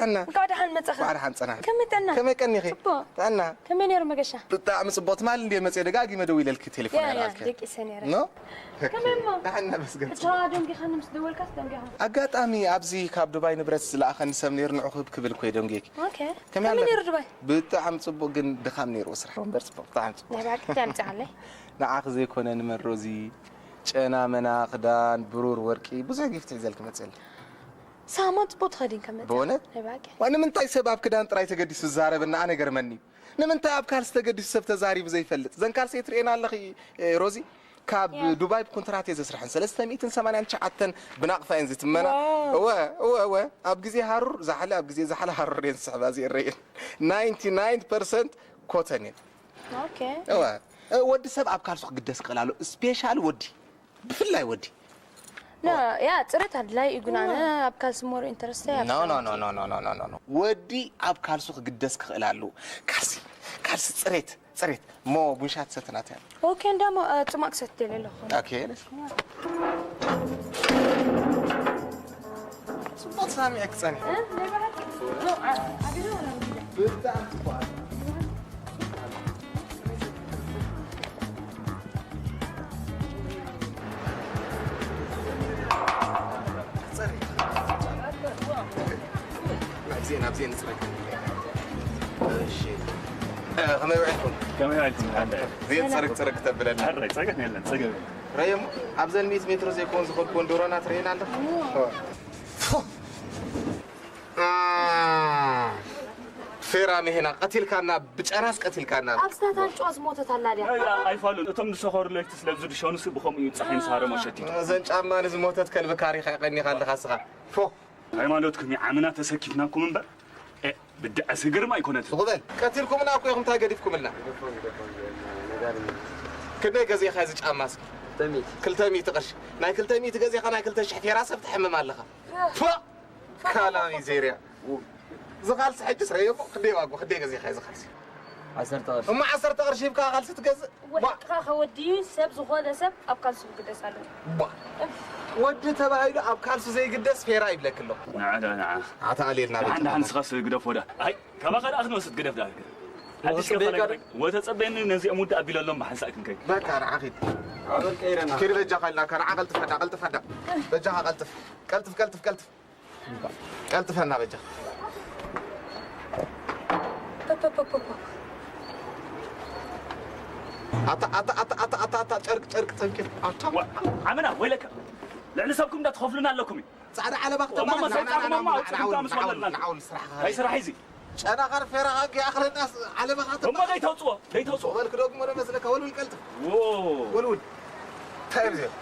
ጥዕና። እንኳዕ ደሓን መጻኻ። እንኳዕ ደሓን ጸናሕኪ። ከመይ ጥዕና? ከመይ ቀኒኺ? ጽቡቕ። ጥዕና። ከመይ ነይሩ መገሻ? ብጣዕሚ ጽቡቕ። ትማሊ እንድየ መጽየ ደጋጊመ ደዊለልኪ ቴሌፎን ያ፣ ያ፣ ኣይረኣኽን። ደቂሰ ነይረ። ኖ? ከመይ እሞ? ደሓን እናመስገንኪ። እታ ደንጊኻኒ ምስ ደወልካስ ደንጊኻ? ኣጋጣሚ ኣብዚ ካብ ዱባይ ንብረት ዝለኣኸኒ ሰብ ነይሩ፣ ንዑ ክብ ክብል እኮ እየ ደንጊየኪ። ኦኬ። ከመይ ከመይ ኣለኪ? ነይሩ ዱባይ? ብጣዕሚ ጽቡቕ፣ ግን ድኻም ነይርዎ ስራሕ እምበር ጽቡቕ፣ ብጣዕሚ ጽቡቕ። ናይ ብሓቂ እንታይ ኣምጺኻለይ? ንዓኺ ዘይኮነ ንመን ሮዚ፣ ጨና መና፣ ክዳን፣ ብሩር፣ ወርቂ፣ ብዙሕ ጊፍት ሒዘልኪ መጽየ ኣለኹ። ሳማ ጽቡቕ ተኸዲንካ መጺኻ። ብእውነት? ናይ ብሓቂ። ዋ፣ ንምንታይ ሰብ ኣብ ክዳን ጥራይ ተገዲሱ ዝዛረበና ኣነ ገርመኒ። ንምንታይ ኣብ ካልሲ ተገዲሱ ሰብ ተዛሪቡ ዘይፈልጥ? ዘን ካልሲ ትርእየን ኣለኺ፣ እ፣ ሮዚ? ካብ ያ። ዱባይ ብኮንትራት እየ ዘስርሐን። ሰለስተ ሚእትን ሰማንያን ትሽዓተን ብናቕፋ እየን ዝትመና። ዋው። እወ፣ እወ፣ እወ። ኣብ ግዜ ሃሩር ዛሕሊ፣ ኣብ ግዜ ዛሕሊ ሃሩር እየን ዝስሕባ፣ እዚኤን ረየን። ናይንቲ ናይን ፐርሰንት ኮተን እየን። ኦኬ። እወ። እ፣ ወዲ ሰብ ኣብ ካልሱ ክግደስ ክኽእል ኣሎ። ስፔሻል ወዲ። ብፍላይ ወዲ። ኖ፣ ያ፣ ጽሬት ኣድላይ እዩ፣ ግን ኣነ እወ። ኣብ ካልሲ ሞር ኢንተረስት እየ ኣብ ኖ፣ ኖ፣ ኖ፣ ሳውንድ። ኖ፣ ኖ፣ ኖ፣ ኖ፣ ኖ፣ ኖ። ወዲ ኣብ ካልሱ ክግደስ ክኽእል ኣለዎ። ካልሲ፣ ካልሲ ጽሬት፣ ጽሬት። እሞ ቡን ሻሂ ትሰቲ ናተይ። ኦኬ፣ እንዳሞ፣ እ፣ ጽማቕ ክሰቲ ደልየ ኣለኹ። ኦኬ፣ let's go። ጽቡቕ ሰሚዐ ክጸንሕ። እ፣ ናይ ብሓቂ? ኖ፣ ኣ-፣ ኣገዶ ወላ ምንድን? ብጣዕሚ ጽቡቕ። ናብዚኤን፣ ናብዚኤን ንጽረግ። እሺ። እ፣ ከመይ ውዒልኩም? ከመይ ውዒልኩም? ሓንዳ። እዚኤን ሰላም። ጽርግ ጽርግ ተብለና። ሕራይ፣ ጸገም የለን፣ ጸገም የለን። ረየሞ፣ ኣብዘን ሚእቲ ሜትሮ ዘይኮን ዝኸድኩወን ዶሮና ትርእየና ኣለኻ? ፎ! ፎ! አ፣ ፌራ ሜሄና፣ ቀቲልካና፣ ብጨራስ ቀቲልካና። ኣብ ስታታን ጨዋ ዝሞተት ኣላ ድያ? ኣይ፣ ኣይፋሉን። እቶም ዝሰኸሩ ለይቲ ስለ ዝድሸኑሲ ብኸምኡ እዩ ጸሓይ ምስ ሃረሞ ሸቲቱ። እዘን ጫማ ንዝሞተት ከልቢ ካሪኻ ቀኒኻ ኣለኻ እስኻ። ፎ! ሃይማኖትኩም እዩ ዓምና ተሰኪፍናኩም እምበር፣ እ፣ ብድዐ ስግርም ኣይኮነትን። ሱቕ በል። ቀቲልኩምና እኮ ኢኹም፣ እንታይ ገዲፍኩምልና? ክንደይ ገዚእኻ እዚ ጫማ እስኪ? ክልተ ሚእቲ። ክልተ ሚእቲ ቅርሺ። ናይ ክልተ ሚእቲ ገዚእኻ ናይ ክልተ ሽሕ ፌራ ሰብ ትሕምም ኣለኻ። ፎ! ካላ ሚዜርያ። እዚ ካልሲ ሕጂ ስረዮ እኮ፣ ክንደይ ዋግኡ፣ ክንደይ ገዚእኻ እዚ ካልሲ? ዓሰርተ ቅርሺ። እሞ ዓሰርተ ቅርሺ ሂብካ ካልሲ ትገዝእ? ዋ። ወድካ ከወድዩ ሰብ ዝኾነ ሰብ ኣብ ካልሱ ክግደስ ኣለዎ። ዋ። ወዲ ተባሂሉ ኣብ ካልሱ ዘይግደስ ፌራ ይብለክ ኣለኹ። ንዓ ዶ ንዓ። ኣታ ኣልየልና በቃ። ሓንዳ ሓንስኻስ ግደፎ ዳ። ኣይ፣ ካባኻ ደኣ ክንወስድ ግደፍ ዳ። ኣዲስ ወተጸበየካ ከፋላ ዶ? ወተጸበየኒ ነዚኦም ውድእ ኣቢለሎም ብሓንሳእ ክንከይድ። በቃ ንዓ ኺድ። ኣበል ቀይረና። ኪድ በጃኻ ኢልናካ፣ ንዓ ቀልጥፈ ዳ፣ ቀልጥፈ ዳ። በጃኻ ቀልጥፍ። ቀልጥፍ፣ ቀልጥፍ፣ ቀልጥፍ። ቀልጥፈና በጃ። ፖፖፖፖፖ። ኣታ፣ ኣታ፣ ኣታ፣ ጨርቅ፣ ጨርቅ፣ ጨርቅ። ኣታ። ዋ፣ ዓመና፣ ወይለካ። ልዕሊ ሰብኩም እንዳትኸፍሉና ኣለኩም እዩ። ጻዕዳ ዓለባ እሞ ክትበሃል፣ መሳይ ና፣ ና፣ ጻዕዳ ና፣ ማ፣ ና፣ ኣውጽእ ና፣ ክምታ ምስ ና፣ ወለድና። ና፣ ስራሕኻ። ኣይ፣ ስራሕ እዩ። ጨናኻን ፌራኻን ከይኣኽለናስ ዓለባኻ እሞ ትበሃል። ደይተውጽኦ፣ ደይተውጽኦ። በል ክደግሞ ዶ መስለካ? ወልውል ቀልጥፍ። ዎ። ወልውል። እንታይ እዮም እዚኦም?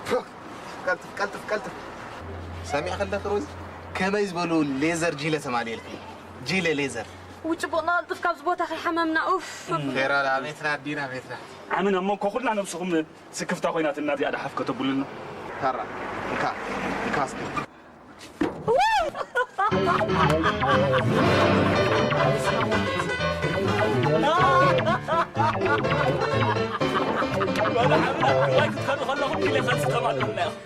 ፎ፣ ቀልጥፍ፣ ቀልጥፍ፣ ቀልጥፍ። ሰሚዕኺ ኣለኺ ሮዚ? ከመይ ዝበሉ ሌዘር ጂለ ተማልኤልኪ? ጂለ ሌዘር። ውይ፣ ጽቡቕ ንቐልጥፍ ካብዚ ቦታ ከይሓመምና፣ ኡፍ። ፌራ ዳ ቤትና፣ ኣዲና ቤትና። ዓመና እሞ እኮ ኩልና ነብስኹም ስክፍታ ኮይናትና እዚኣ ደሓፍ ከተብሉልና። ታራ፣ እንካ፣ እንካ እስኪ። ዋላ ዓብላ፣ ዱባይ ክትከዱ ከለኹም ኪሎ ኸልሲ ተማልኡልና ኢኹም።